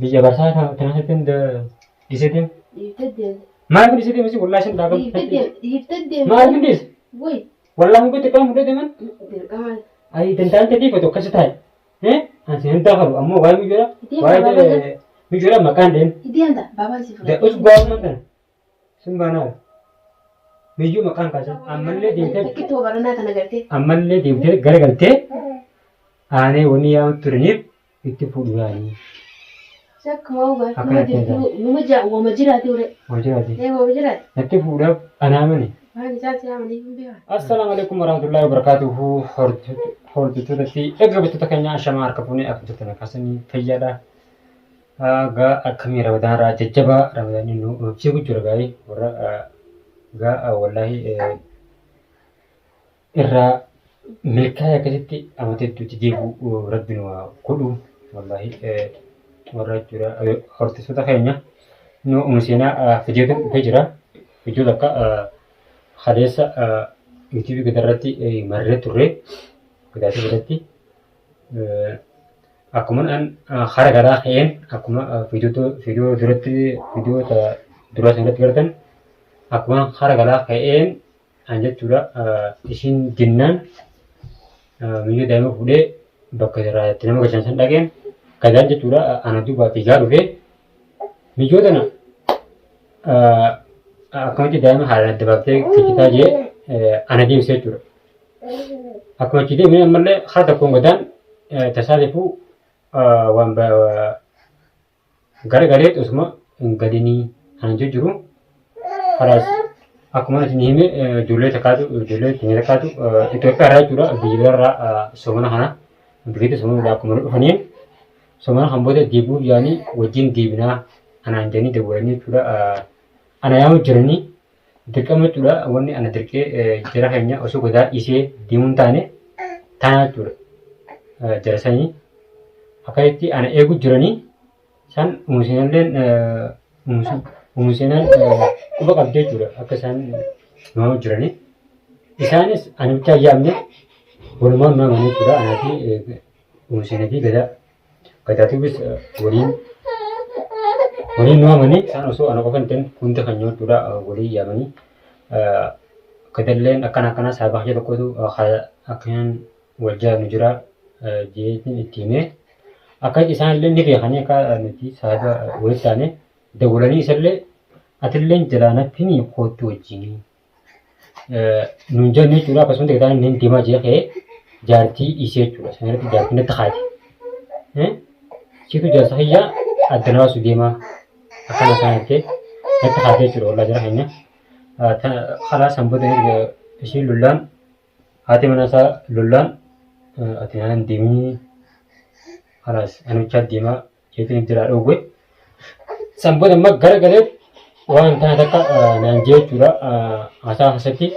Biyya barsaa tana keessatti dhiisee deema. Dhiiftee deemte. Maal kun dhiisee deema si wallaahi sin dhaabam. Dhiiftee deemte. Dhiiftee deemte. Maal kun dhiise? Way. Wallaahi kun xiqqaan fudhee deeman. Dirqama. Ayi danda'an ta'ee foto akkasi taa'e. Ani sin daakalu ammoo waa'ee mijoodha. Deema baabaa Waa'ee mijoodha maqaan deemu. Deemta baabaan si fudhata. Us bu'aa tana. Sun baanaa. Miyyuu maqaan kaasan ammallee deemtee Takkittoo baranaa tana gartee. ammallee deemtee garagaltee aanee wanni yaa'u turaniif itti fuudhu yaanii. Akkuma ogaa Akkana numa jirtu numa jaa wama jiraate ure. Waan jiraate. Ee wama jiraate. Natti fuudhaaf anaa mani. Waan isaan si yaamanii hin beekan. Assalaamu alaikum warahmatullahi wabarakatuhu. Hordoftoota fi dhaggeeffattoota keenya ashamaa harka fuunee akka jirtan kaasanii fayyaadha. Gaa akkamii Ramadaan irraa jajjabaa Ramadaanni nu obsee jira gaa'ee warra gaa wallaahi irraa milkaa'ee akkasitti amata hedduutti deebi'u rabbi nu haa godhu wallaahi warra jechuudha horsiisota keenya nu umuseenaa fideetu dhufee jira iddoo takka kaleessa yuutuubii gadarratti marree turre gadaatii biratti akkuma an hara garaa ka'een akkuma viidiyoo duratti viidiyoo duraa sanatti gartan akkuma hara garaa ka'een an jechuudha ishiin jennaan miyyoo daa'ima fuudhee bakka irraa itti nama galchan san dhaqeen gadaan jechuudha ana duubaa fiigaa dhufee miyyoo tana akkamitti daa'ima haalaan adda baaftee fiigitaa jee ana deebisee jechuudha. Akkuma itti deemee ammallee karaa tokkoon gadaan tasaaleefuu waan gara galee osuma hin galinii kan jiru kalaas akkuma isin hime ijoollee takkaatu ijoollee keenya takkaatu Itoophiyaa irraa jechuudha biyya biraarraa soomana kana biyyoota soomana akkuma dhufaniin soomana kan booda deebi'uuf yaanii wajjin deebinaa anaan jedhanii dawwalanii jechuudha ana yaamu jiranii dirqama jechuudha wanni ana dirqee jara keenya osoo gadaa dhiisee deemuun taane taanaa jechuudha jara sanii akkasitti ana eegu jiranii san umuseenalleen umuseenaan quba qabdi jechuudha akka isaan nuwaamu jiranii isaanis ani bichaa yaamne walumaan nuwaamanii jechuudha anaa fi umuseenaa fi gadaa Gadaatuufis waliin waliin nu waamanii isaan osoo ana qofa hin ta'in hundi keenya jechuudha waliin yaamanii gadalleen akkana akkana saaba kiyya tokkotu akkanaan wal jaallu jira jeetiin itti himee akka isaan illee ni beekanii akka nuti saaba walitti taane dawwalanii isallee atilleen jalaa natti himi koottu wajjinii nuun jennu jechuudha akkasuma ta'e inni deemaa jee ka'ee jaartii dhiisee jechuudha sana irratti jaartii natti kaate siitu jaarsa kiyyaa adda na baasu deemaa akkana akkana jettee natti kaate jechuudha wallaa jara keenya karaa san booda ishiin lollaan haati mana isaa lollaan ati naan deemii kalaas ani bichaa deemaa jeetiin jiraa dhoowwe. San booda immoo gara galee waan tana takka naan jee jechuudha. Haasaa keessatti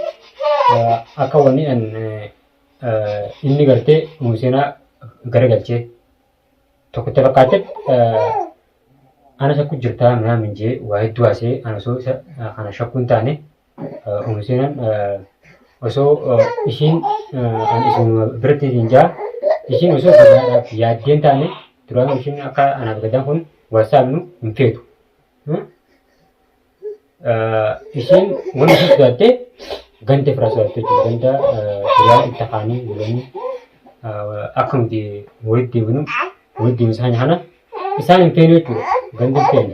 akka wanni an inni gartee Museenaa gara galchee tokkotti fakkaate ana shakku jirtaa minaamin jee waa hedduu haasee ana osoo isa kana shakkuu hin taane Umuseenaan osoo ishiin an isuma biratti hin jaa ishiin osoo gadaadhaaf yaaddee hin taane duraan ishiin akka anaaf gadaan kun wal saamnu hin feetu. Ishiin wanni isheen sodaatte ganda firaa sodaatte jechuudha. Ganda duraan itti kaanii lolanii akka nuti walitti deebinu walitti deebinu isaan kana isaan hin feenu jechuudha. Ganda hin feenu.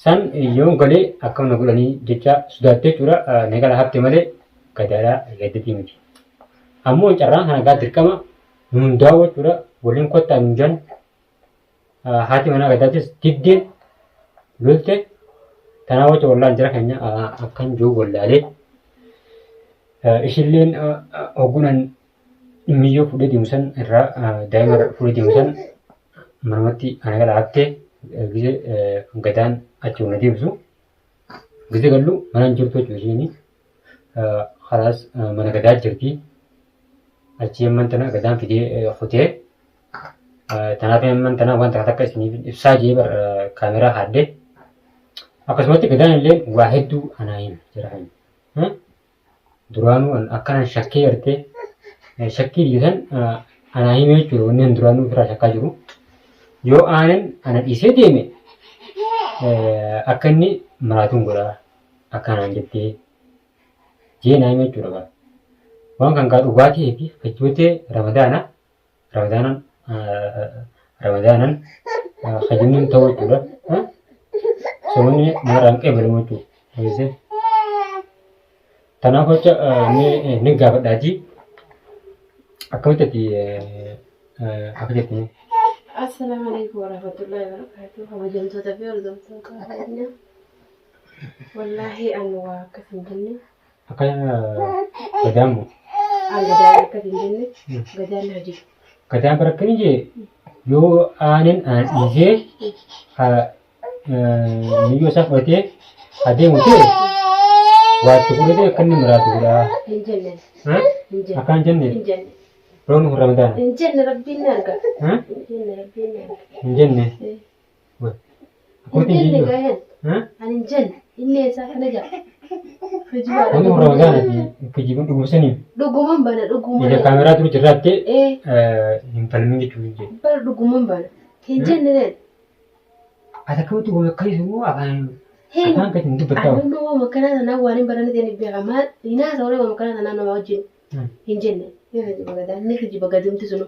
San yoon galee akkam na godhanii jecha sodaatte jechuudha. Na gala hafte malee gadaadhaa gaddatii miti. Ammoo carraan kana gaa dirqama nu hundaa'u jechuudha. Waliin kottaa nu jan haati manaa gadaatis diddee lolte tanaa waca wallaan jara keenya akkan jiru wallaalee ishilleen hoggunan miyyoo fuudhee deemu san irraa daa'ima fuudhee deemu san manumatti ana gala haftee gizee gadaan achi na deebisu gizee gallu mana hin jirtu jechuudha isheen kalaas mana gadaa jirti achi amman tana gadaan fidee kutee tanaaf amman tana waan takka takka isiniif ibsaa jee bar kaameraa haadde akkasumatti gadaan illee waa hedduu anaa hima jira kan Duraanuu an akkanan shakkee gartee shakkii biyya san anaa himee jechuudha wanni an duraanuu ofirraa shakkaa jiru. Yoo aanan ana dhiisee deeme akka inni maraatuun godha akkanaan jettee jee naa hime jechuudha gaa. Waan kan gaa dhugaa ta'ee fi fakkii ramadaana ramadaanan ramadaanan hajjinni ta'uu jechuudha. Soomni namarraa hin qeebalamu jechuudha. Kanaaf jecha mee ni gaafadhaatii akkamitti ati akka jette mee? Assalaamu alaikum warahmatullahi wabarakatuh. Kabajamtoota fi hordoftoota keenya. Wallaahi an waa akkas hin jenne. Akka gadaan moo? An gadaan akkas hin jenne. Gadaan haa jiru. Gadaan bara akkami jee yoo aanan ana dhiisee miyyoo isaa fudhatee adeemu ta'e waa itti fudhatee akka inni maraatu godha. Hin jenne. Hin jenne. Akka hin jenne Hin jenne. roon kun ramadaana. Hin jenne rabbiin ni arga. Hin jenne rabbiin ni arga. Hin jenne. Hin Akkamitti hin jenne jenne? gaa'een. Ani hin jenne. Inni eessaa kana jira? Roon kun ramadaana fi kijibuun dhugumsanii Dhuguman bana dhuguman. ija kaameraa turu jirraattee Ee hin falmin jechuun hin jenne. bara dhuguman bana. Hin jenne neen. Ati akkamitti goone akka isin afaan Hin. afaan keetiin hin dubbattaa. Ani immoo waan akkanaa tanaan waan hin baranne ta'e beeka. Maal hin haasawre waan akkanaa tanaan nama wajjin hin jenne. Ni kijiba gadaa ni kijiba gadumti sunu.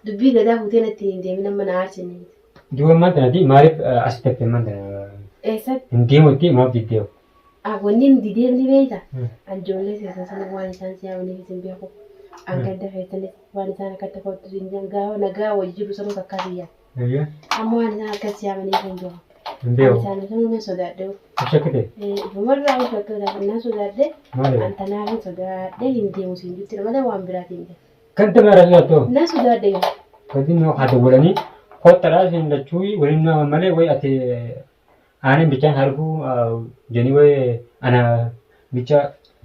Dubbii gadaa fuutee natti hin deemin amma na aarsine. Duuba ammaan tanati maaliif asitti haftee ammaan tana Eessatti? hin deemutti maaf diddeewu? Wanni hin dideef ni beekta. An ijoollee keessan sana waan isaan si yaamaniif isin beeku. An ganda keessanis waan isaan akkatti kottu hin jiran gaafa nagaa wajji jiru sanuu takkaa biyyaa. Eeyyee. Amma waan isaan akkas yaamaniif hin beeku. Hin beeku. Ani isaan sanuu nan sodaadhe. Shakkite. Ifumarraa hin shakkeedhaaf nan sodaadhe. Maali? An tanaaf hin sodaadhe hin deemu siin jetti malee waan biraatiin hin Kan ta'e maal sodaattu? Nan sodaadhe gaa. Wanti nu haa dawwalanii kottadhaa isin lachuu waliin nama malee wayi ati aanan bichaan harkuu jedhanii wayi ana bicha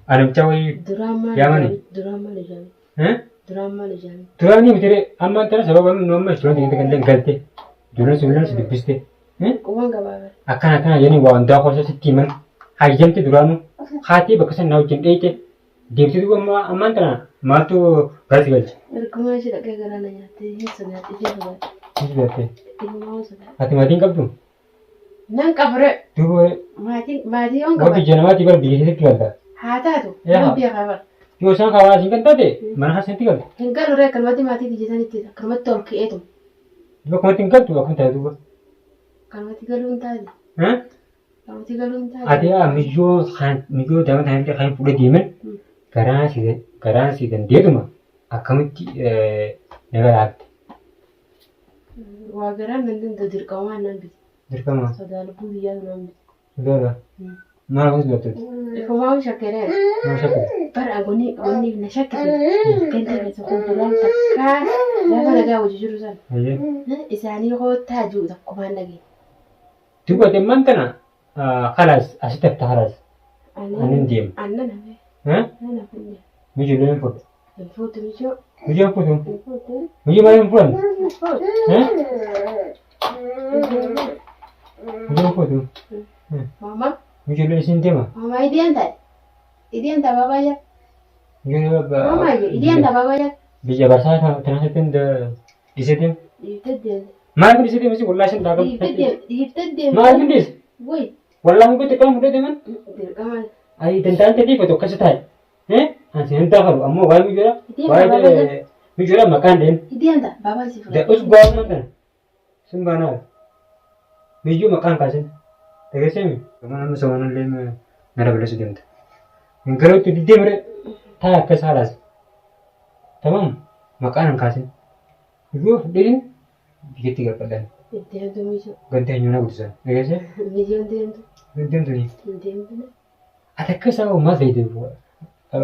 ana bicha wayi Duraan maal Yaamani. ijaame? Duraan maal ijaame? Duraan maal ijaame? Duraan ni bitire amma tana sababa nu amma ijoolleen teenya kan illee galte ijoolleen sun illee si dubbiste Qubaan gabaabaa. akkana akkana jedhanii waa hundaa qosa sitti himan hayyamte duraanuu haatee bakka sana wajjin dheeyte deebitee duuba amma ammaan tana maaltu gara si galche? Ergumaa ishee dhaqee garaa na nyaattee hin sodaadhe ishee sodaadhe. Si sodaatte. Ilmaa sodaadhe. Ati maatiin qabdu? Nan qabre. Duuba Maatiin maatii yoon waan qaba. biyya namaatii bara biyya keessatti galta. Haa taatu. Yaa. Nan beekaa bara. Yoo isaan kaawaa siin kan taate mana keessatti galta. Hin galu ree akkanumatti maatii biyya sanitti akkanumatti ol ka'eetu. Duuba akkamatti hin galtu akkam taate duuba. Akkanumatti galuu hin taate. Akkanumatti galuu hin taate. Ati yaa miyyoo kan miyyoo daa'ima tanallee kan fuudhee deeman garaan si garaan si dandeetuma akkamitti naga laafte. Waa garaan nan danda'u dirqamaan nan bite. Dirqama. Sodaa lubbuu biyyaa nan bite. Sodaadha. Maal gosa sodaattuuti? Ifumaa shakkeeree. Maal shakkite? Bara wanni wanni na shakkisiise ganda keessa kun duraan takkaa gaafa nagaa hojii jiru sana Hayyee. isaanii koottaa jiru takkumaan dhageenya. Duuba ati ammaan tana kalaas asitti hafta kalaas. Ani hin deemu. Annan hafe. Nan hafe hin deemu. Mijuu illee hin fuudhu. Hin fuutu mijuu. Mijuu hin fuutu. Hin fuutu. Mijuu maal hin fuudhan? Hin fuutu. Mijuu hin fuutu. Mama. Mijuu illee isin deema. Mama ideen ta'e. Ideen ta'a baabaa Mijuu Mama ideen ta'a baabaa Biyya barsaa tana keessatti dhiisee deema. Dhiiftee deemte. Maal kun dhiisee deema si wallaahi sin dhaaqamu. Dhiiftee deemte. Dhiiftee deemte. Maal kun dhiise? Wayi. Wallaahi kun xiqqaan fudhate man. Dirqama. Ayi danda'an ta'ee foto akkasi taa'e. An si hin daafalu ammoo waa'ee mijoodha. Waa'ee mijoodha maqaan deemu. Ideen ta'a baabaa si fudhate. Us bu'aa tana. Sun baanaa. Miyyuu maqaan kaasin. Dhageessee nama somanallee nara balleessu deemta. Hin galuutti diddee mire taa'e akkas haalaas. Tamam maqaan hin kaasin. Yoo fudheen biyyatti galfadhan. Itti deemtu mijuu. Ganda eenyu na guddisan. Dhageessee? Mijoon deemtu. Hin deemtu ni. Hin deemtu. Ati akka isaa maal fayyadee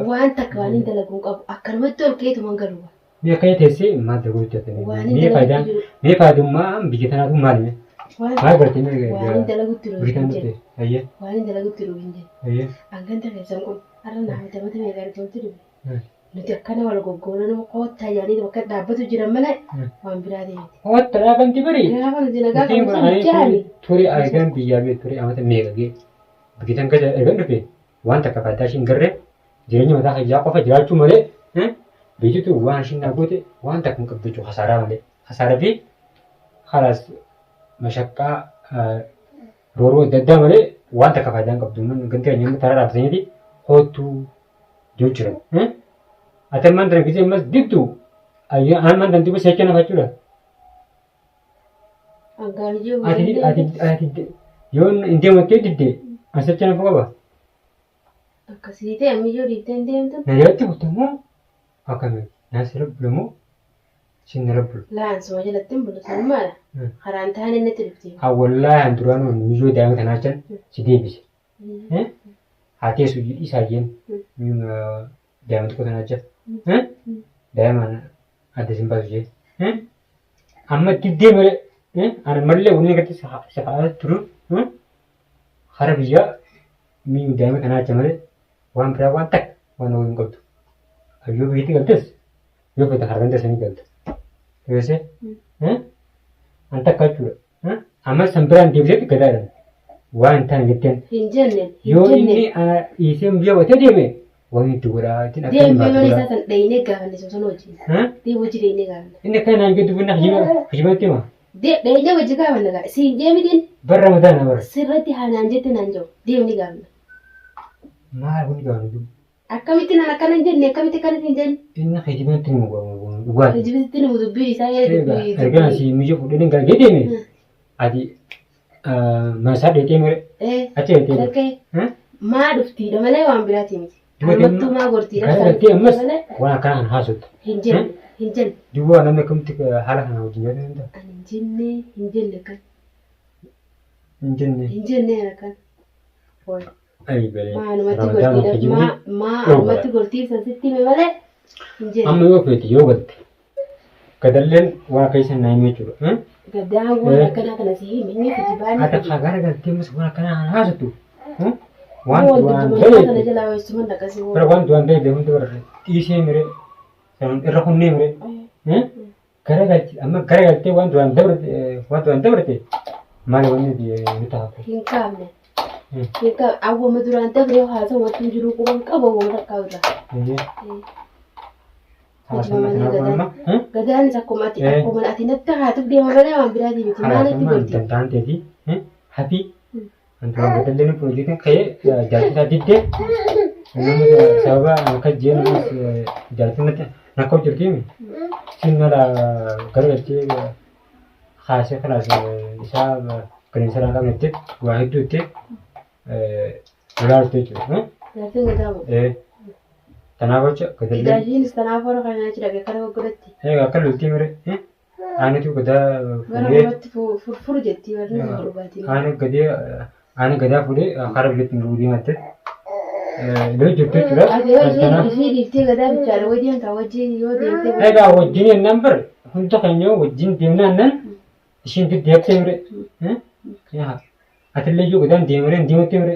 Waan takka waan hin dalaguun qabu akkanumatti ol keetuman galu. Mee akkana teessee maal dalaguu jettanii? Waan hin Mee faayidaan dalagutti jiru. mee faayidummaa biyya tanaatu maali mee? Waan Maal gartee mee waan hin dalagutti jiru biyya hin tana jedhu. dhufte? Ayyee Waan hin dalagutti jiru hin jedhu. ayyee. Hanganta keessan kun har'a naa mata meeqa argamtu dhufe. Nuti akkana wal goggoona nama koottaa jedhanii bakka dhaabbatu jiran malee waan biraa ta'e miti. Koottaa dhaabanti bari. Gaafa nuti nagaa Nuti qabnu kun sana ani jaali. ture argan biyyaa bee ture amata meeqa gee biyya tan keessa ergan dhufe waan takka faayidaa ishiin garree jireenya mataa kiyyaa qofa jiraachuu malee biyyitu waan ishiin naa goote waan takka hin qabdu jechuudha kasaaraa malee kasaaraa fi Kalaas mashaqqaa rooroo adda addaa malee waan takka faayidaa hin qabdu. Ganti keenya immoo taraa dhaabbataniiti koottuu jiru jiran. Ati ammaan tana gisee ammas diddu ammaan tana dibba seecha nafa jechuudha. Ati ati ati yoo hin deemattee didde an seecha nafa qaba. Akkasii ta'e ammiyyoo dhiiftee hin deemtu. Na jalatti kutte moo akkami? Na sirra bula moo sin nara bula? Laa an suma jalatti hin bulu sun maala? Karaan taane natti dhufte. Haa wallaahi an duraanuu miyyoo daa'ima tanaa chan si deebise. Haa teessu dhiisaa jeen daa'ima xiqqoo tanaa cha. Daa'ima adda sin baasu jeen. Amma diddee malee ani mallee wanni gatti si haa turu hara biyyaa miyu daa'ima tanaa acha malee waan biraa waan takka waan waliin qabdu. Yoo biyyatti galtes yoo fedhe harganta sanii galta. Dhageessee? An takka jechuudha. Amma san biraan deebisetti gadaadhaan waan hin taane jetteen. Hin jenne. Hin Yoo jenne. inni ana dhiisee biyya batee deeme waan itti godhaa ittiin akka hin Deemtee baatu mana godhaa. isaa san dhayinee gaafanne sun wajjin. Deem wajji dhayinee gaafanne. Inni akka naan jedhu bunna kijibatti hima. Dhayinee wajji gaafanne gaa. Siin deemitiin Bar ramadaana bara. sirratti haa naan jette naan jiru. Deem ni gaafanna. Maal kun gaafanne duuba. Akkamitti naan akkana hin jenne akkamitti akkana hin jenne. Inni kijibatti himu dhugaati. Kijibatti himu dubbii isaa ee dubbii. Erga asii mijo fudhanii gara deeme ati mana isaa dheetee mere Ee achi dheetee mere. lakkee maa dhuftiidha malee waan biraati miti. Duuba Anumattuu maa gortiidha. Gara galtee ammas waan akkanaa kan haasoftu. Hin jenne hin jenne. Duuba namni akkamitti haala kana wajjin jiraachuu danda'a? Ani hin jenne hin jenne akkan. Hin jenne. Hin jenne akkan. Wayi. Ayi galee. Maa anumatti Ramadaan gortiidha. kijibni Maa maa dhowwaadha. anumatti gortiif san sitti hime malee hin jenne. Amma yoo feete yoo galte gadalleen waan akka isa naa hime jechuudha. Gaddaan waan akkanaa kana si hime inni kijibaa inni Ati kijiba. gara galtee ammas waan akkanaa kana haasoftu. Waan Waan duraan dubbatu kana galee jalaa weessuman dhaqasii bara waan duraan galee hundi bara dhiisee mire irra kunnee mire. Gara galti amma gara galtee waan duraan dabrte waan duraan dabrte maali wanni ni ta'a. Hin kaafne. Hin kaafne. Awwama duraan dabree haasa'u wanti hin jiru quban qabu awwama takkaa irraa. Gadaanis akkuma ati akkuma ati natti haatuuf deema malee waan biraatii miti. Maalitti gorti? Danda'an ta'eefi hafi Antuma gadallee piroojeektiin ka'ee jaartii isaa diddee nama sababa akka jeen jaartiin natti rakkoo jirti siin mala garagalchee kaasee kalaas isaa qilleensa irraa qabnetti waa hedduu itti lolaa jirti jechuudha. Jaartiin gadaamu. Kanaaf jecha gadallee Idaashiinis tanaaf warra kana achi dhaqee kana goggodhatti. akka loltii mire Aanitu gadaa Bara fuudhee baratti furfuru jetti warri nama dhugaatiin. aani gadee aani gadaa fuudhee karaa biyyatti nu deematte. Lolii jirtu jechuudha. Ati yoo ishee ishee dhiiftee gadaa bichaadha wayii deemta wajjin yoo deemtee. Egaa wajjin jennaan bar hunda keenya wajjin deemnaan nan ishiin diddi haftee mire. Atillee yoo gadaan deemree deemattee mire.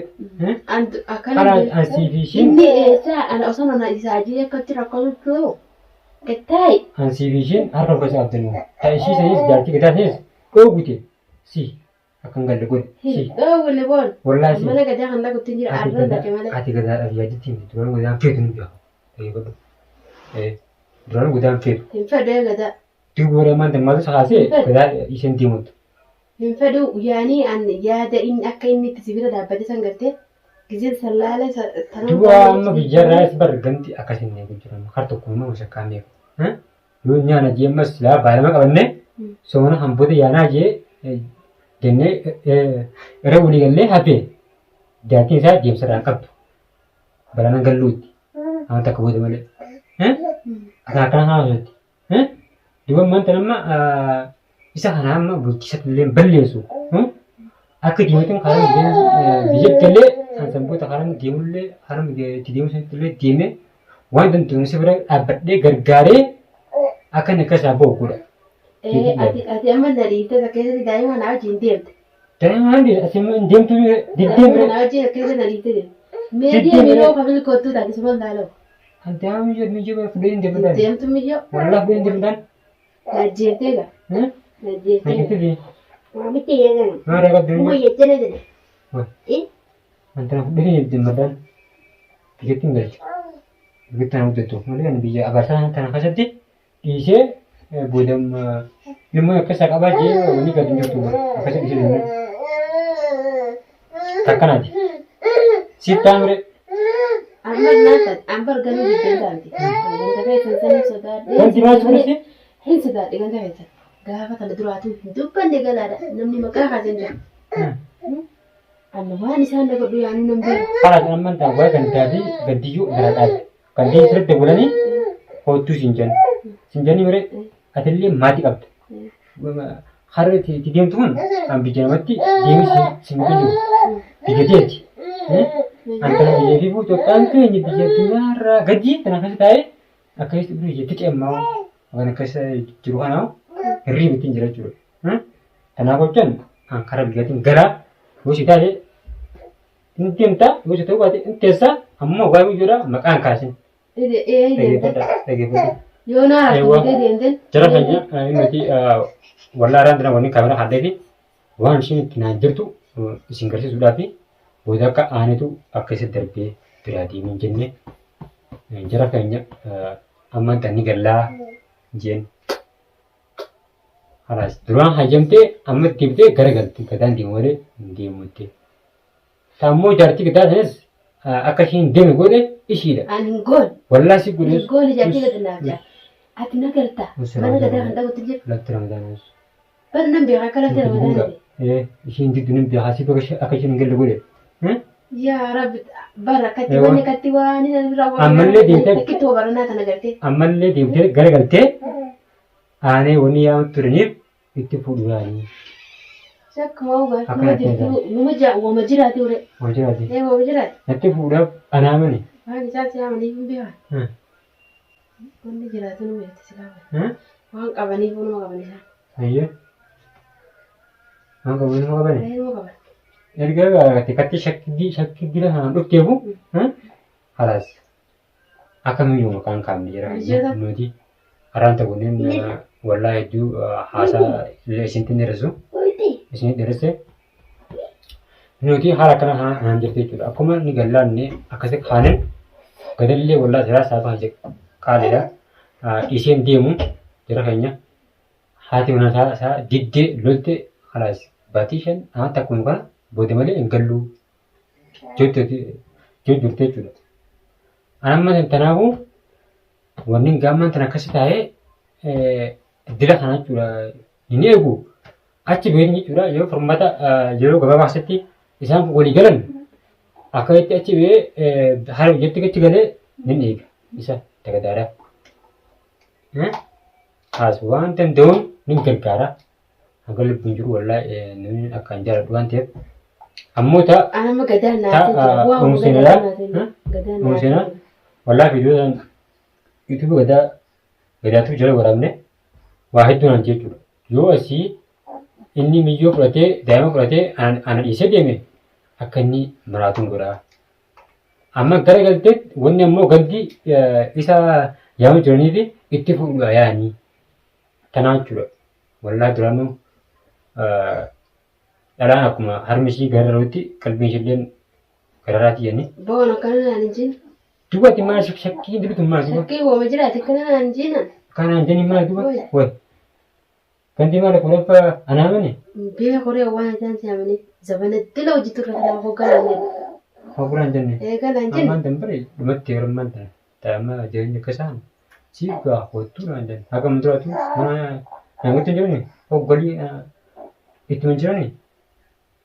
Antu akkana Karaa asii fi ishiin inni eessaa ana osoo mana isaa ajee akkatti rakkoo jiru. Gattaayi. Ansii fi ishiin harka of keessa qabdanii. Ta ishii sanis jaartii gadaa sanis dhoowwite si akka hin galle godhe si. Dhoowwine boon. Wallaahi si. Mana gadaa kan dhaqutti hin jira Ati arran gadaa dhaqe malee. ati gadaadhaaf yaadditti himti duraan gadaan feetu ni beeku. Dhageeffadhu. Duraan gadaan feetu. Hin fedhee gadaa. Duuba warra ammaan tan maaltu kaasee gadaa isheen deemtu. Hin fedhu yaanii an yaada inni akka inni itti si bira dhaabbate san gartee gizeen san laale tanan Duuba amma biyyarraas bar ganti akkas hin eegu jiran har tokko immoo mashakkaa meeqa. Yoo nyaana jee ammas silaa baalama qabanne soona kan booda yaanaa jee jennee irra walii gallee hafe jaartiin isaa deemsa irraa hin qabdu. Balana galluutti. Amma takka booda malee. Akkana akkana haasofti. Duuba ammaan tan amma isa kana amma bulchiisatti illee balleessu. Akka deemuutiin karaa biyya galee kan sanboota karaa deemullee karaa itti deemu sanitti illee deemee waan danda'u isa bira dhaabbadhee gargaaree akka inni akka isaa ba'u godha. Ati amma na dhiiftee isa keessatti daa'ima na wajjin deemte. Daa'ima hundi asii hin deemtu Daa'ima diddeemre. na wajjin akka na dhiiftee deemte. Mee deemi yeroo famil kottuu taate suma laaloo. Anti haa miyyoo miyyoo fudhee hin deemtan. Deemtu miyyoo. Wallah fudhee hin deemtan. Najjeeftee gaa. Najjeeftee. Najjeeftee. Maamicha yeegan. Maal qabdu Kuma miyyoo. jettee jedhe. Anti na fudhee hin deemtan. Biyyatti hin galchu. Biyyatti na hojjettu. Malee ani biyya abarsaa tana keessatti dhiisee Booda ilmoo akkasa qabaa jee wanni gadi hin jirtu akkasa dhiisee deemne. Takkanaati. Siif taamire. Amma naata ambar galuu diddeen taati. Ganda keessan saniif sodaadhee. Wanti maal suuratti? Hin sodaadhe ganda keessan. Gaafa kana duraatu hin dubbanne galaadha. Namni maqaa kaasee jira. Amma waan isaan na godhu yaanuu nan beeku. Karaa amman taa waa'ee gandaa fi gandiyyuu bira dhaabe. Gandeen sirriitti dabalanii hoottuu siin jennu. Siin jennii mire atillee maatii qabda. Harri itti deemtu kun kan biyya namatti deemee si mutu jiru. Biyya teeti. An kana biyya fi Itoophiyaan keenya biyya addunyaarraa gadi kana keessa taa'ee akkasitti biyya fiqee ammaa kan akkas jiru kana hirriib ittiin jira jechuudha. Kanaaf hojjan an karaa biyyaatiin galaa yoo si taate hin deemta yoo si ta'uu baate hin teessa ammoo waa biyyoodha maqaan kaasin. Dhaggeeffadha dhaggeeffadha. Yoo naa Eewwa. rakkatee deemteen. Jara keenya nuti wallaa irraan dura wanni kaameraa hadhee fi waan isheen itti naan jirtu isin garsiisuudhaaf booda akka aanetu akka isa darbee biraa deemee hin jenne jara keenya ammaan tan ni gallaa jeen. Halaas duraan hayyamtee amma deebitee gara galte gadaan deemu malee hin deemutte. Taammoo jaartii gadaa sanis akka isheen deeme godhe ishiidha. Ani hin goone. Wallaa si godhe. Hin goone jaartii gadi naaf jaa. Ati na garta. Mana gadaa kan dhagutti jira. Latti ramadaanis. Bar nan beeka akka latti ramadaaniti. Isheen diddu nan beeka si bakka akka isheen hin galle godhe. Yaa Rabbi bar akkatti Eewwa. wanni akkatti waan inni irraa waan Ammallee deemtee- Akkitti baranaa tana gartee. Ammallee deemtee gara galtee aanee wanni yaa'u turaniif itti fuudhu yaa'anii. Akkuma hubar Akkana numa ta'e jirtu numa jaa wama jiraati ure. Waan jiraati. Ee wama jiraati. Natti fuudhaaf anaa mani. Waan isaan si haamaniif hin beekan. Wanni jiraatu numa jirti si qaban. Waan qabaniif numa qaban isaan. Ayyee. Waan qabu numa qabani. Ee numa qaban. Erga tikkatti shakkii shakkii dila kanaan dhufteefu halaas. Akkamiyyuu maqaan kaafne jira Jira. nuti har'aan ta'u kunneen wallaa hedduu haasaa illee isinitti dheeressu isinitti dheeresse nuti haala akkana kanaan kanaan jirti jechuudha. Akkuma inni gallaanne akkasi kaanen gadallee wallaa siraa saafaa qaaliidha. Dhiiseen deemu jara keenya haati manaa isaa isaa diddee lolte kalaas baatii 5 amma takkuma kana booda malee hin galluu jette jirti jechuudha. An amma tanaafuu wanni gaamman tan akkasi taa'ee dila kana jechuudha hin eegu achi beekni jechuudha yoo furmaata yeroo gabaabaa keessatti isaan kun walii galan akka itti achi ba'ee haala biyyatti achi galee nin eega isa tagadaadha. As waan danda'uun nin gargaara. Hanga lubbuun jiru wallaahi namni akkaan jaaladhu waan ta'eef. Ammoo ta Anama gadaan ta naasee jira. Bu'aa umu gadaan seenaa naasee jira. Gadaan umu naasee seenaa jira. wallaahi viidiyoo san yuutuubii gadaa gadaatu jala waraabne waa hedduu naan jechuudha. Yoo asii inni miyyoo fudhatee daa'ima fudhatee ana dhiisee deeme akka inni maraatuun godhaa. Amma gara galtee wanni ammoo gandi isa yaa'u jiraniifi itti fuudhuudha yaa'anii tanaa jechuudha. Wallaahi duraanuu dhalaan akkuma harmi ishii gararootti qalbiin ishilleen gararaati jedhanii. Boon akkana naan hin jin. Duuba ati maal shakkii dubbitu maal duuba? Shakkii wooma jiraate akkana naan hin jinan. Kanaan jenni maal duuba? Woy. Woy. Ganti maal kudhaffa anaa mani? Beeku ree waan isaan si amanii zabana dila hojii turre kanaaf hogganaan jedhe. Hogganaan jenne. Eegalaan jenne. Ammaan tan bare dhumatti yeroo ammaan tana. Ta'amma jireenya akka isaan si gaa kottuu naan jedhan. Haga muduraatu mana namoota hin jirani hoggalii ittuma hin jirani.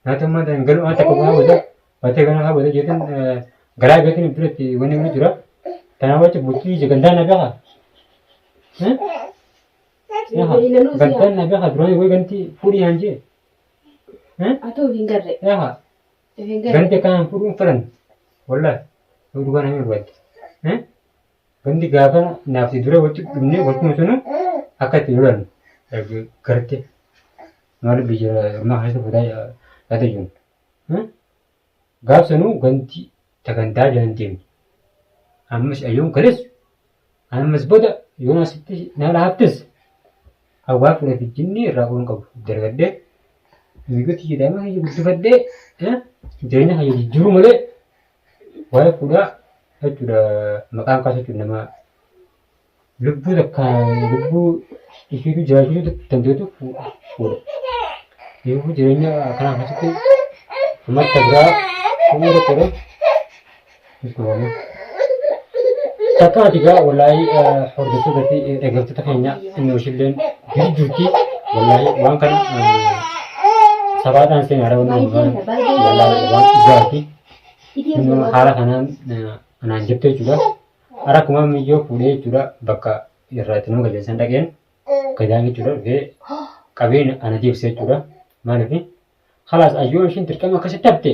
Naata ammaan tan galuu aan takka haa booda baatee kana haa booda jeetin garaa beetin biratti wanni inni jira. Kanaaf jecha bultii gandaa na beekaa. Gandaan na beekaa duraan wayi ganti fuudhii naan jee. Atoo hin garre. Yaa Ganti akkanaan fuudhuun fedhan. Wallahi yoo dhugaa nama barbaadde. Ganti gaafa naaf si dura walitti dhumnee wal kunuunsinu akka itti lolan garte. Maal biyya ormaa keessa fuudhaa yaada jiru. Gaaf sanuu ganti tagantaa jalan deemne. Ammas ayyoon gales ammas booda yoon asitti na laaftes hawaa fudhate jinni irraa oon qabu dargadhee miigoo tiyya daa'ima kiyya guddifadhee jireenya kiyya jijjiiruu malee waa'ee fuudhaa jechuudha maqaan kaasa jechuudha nama Lubbuu takka lubbuu ishiitu jiraachisuu dandeetu fuudha. Yoo jireenya kanaa keessatti uummata biraa uumuu tokkodha. Takka ati gaa wallaahi hordoftoota fi dhaggeeffattoota keenya inni ishilleen jiru jirti wallaahi waan kana sabaadhaan seenaadha waan wallaahi waan dhugaati. Haala kanaan anaan jette jechuudha. Ara akkuma miyyoo fuudhee jechuudha bakka irraa itti nama galcheessan dhaqeen gadaan jechuudha dhufee qabeen ana deebisee jechuudha. Maaliif halaas ayyoo ishiin dirqama akkasitti hafte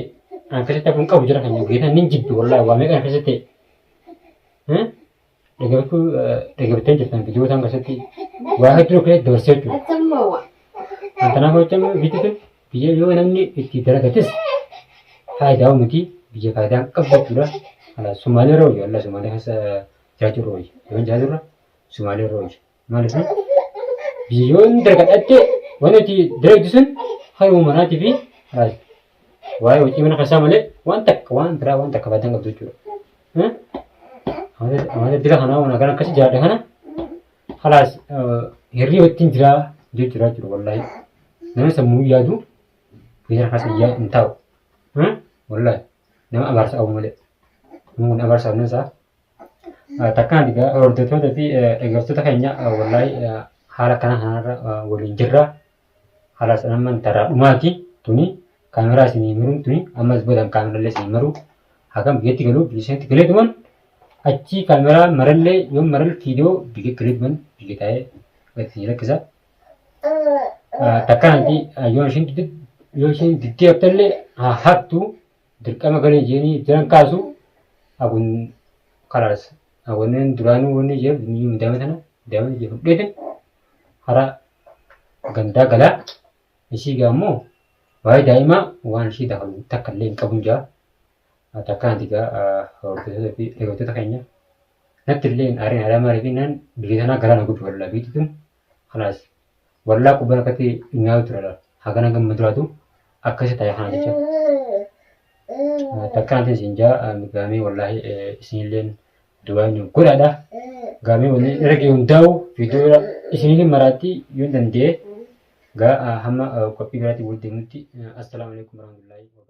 an akkasitti hafuun qabu jira kan geetan nin jibbi wallaahi waa meeqan akkasitti ta'e. Dhaggeeffachuu dhaggeeffattee jirtan viidiyoo isaan keessatti waa hedduu keessatti dabarsee jechuudha. Kan kanaaf hojjetamu biyyi tun biyya yoo namni itti dalagates faayidaa miti biyya faayidaa hin qabdu jechuudha. Ala Sumaalee irra wayya Allah Sumaalee keessa jiraachuu irra wayya. Yoo hin jiraatu irra Sumaalee irra wayya. Maaliif biyya yoo inni dalagadhatte wanti itti dalagdu sun haruma manaatii fi waa'ee hojii mana keessaa malee waan takka waan biraa waan takka faayidaa hin qabdu jechuudha. Amata dira kanaa waan akkana akkasi jiraadha kana halaas hirriba ittiin jiraa jechuudha jechuudha wallaahi. Nama sammuu yaadu biyya keessa iyyaa hin taa'u. Wallaahi nama abaarsa qabu malee. Namni kun abaarsa qabna isaa. Takkaan egaa hordoftoota fi dhaggeeffattoota keenya wallaahi haala kana kanarra waliin jirra. Haala sanamman taraa dhumaati tuni kaameraa isinii maruun tuni ammas boodan kaamerallee isinii maru hagam biyyatti galuu biyya isaatti galeetuman achi kaameraa marallee yoo maral viidiyoo biyya galeetuman biyya taa'ee gadi isinii lakkisa. Takkaanti yoo ishiin yoo ishiin diddee haftallee haa hattu dirqama galee jeenii jiran kaasu akun kalaas wanneen duraanuu wanni jee daa'ima tana daa'ima jee fudheetin hara gandaa galaa ishii gaa immoo waa'ee daa'imaa waan ishii dakalu takka illee hin qabun jaa takkaanti gaa hordoftoota fi dhaggeeffattoota keenya natti illee hin aarin aadaa maaliif naan biyya tanaa garaa na gubu wallaa biyyi tun kalaas wallaa quban akkatti nyaatu ture hagana gamma duraatu akkasi ta'e kana jecha takkaanti isin jaa gaamee wallaahi isinilleen du'aa nu godhaadha. Gaamee wanni irra ga'e hundaa'u viidiyoo isiniif maraatti yoo danda'e gaa hamma qophii biraatti wal deemnutti assalaamu alaikum warahmatullahi wabarakatuh.